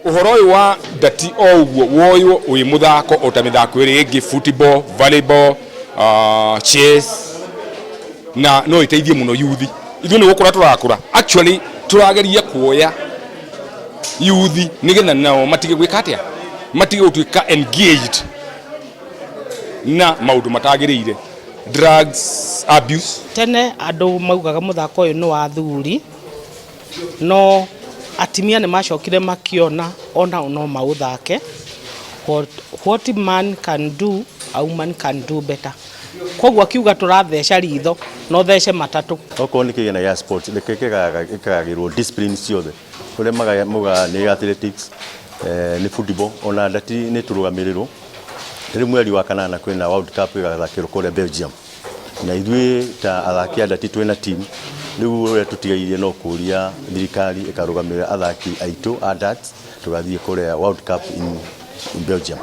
Ũhoro ũyũ wa ndati o ũguo woywo wĩ mũthako o ta mĩthako ĩrĩa ĩngĩ, football, volleyball, chess, na no ĩteithie mũno yuthi. Ithuĩ nĩ gũkũra tũrakũra, actually tũrageria kuoya yuthi nĩgetha nao matige gwĩka atĩa, matige gũtuĩka engaged na maũndũ matagĩrĩire, drugs abuse. Tene andũ maugaga mũthako ũyũ nĩ wa athuri, no atimia nĩ macokire makiona onao no maũthake. What man can do, a woman can do better. Koguo akiuga tũratheca ritho no thece matatũ. Okorwo nĩ kĩgĩna gĩa sports, reke kĩgayagĩrwo discipline ciothe, kũrĩa maugaga nĩ athletics, nĩ football, ona ndati nĩ tũrũgamĩrĩrwo. Rĩu mweri wa kanana kwĩna World Cup ĩgathakĩrwo kũrĩa Belgium, na ithuĩ ta athaki a ndati twĩna team. Rĩu ũrĩa tũtigairie no kũria thirikari ĩkarũgamĩrĩra athaki aitũ a darts tũgathiĩ kũrĩa World Cup in Belgium.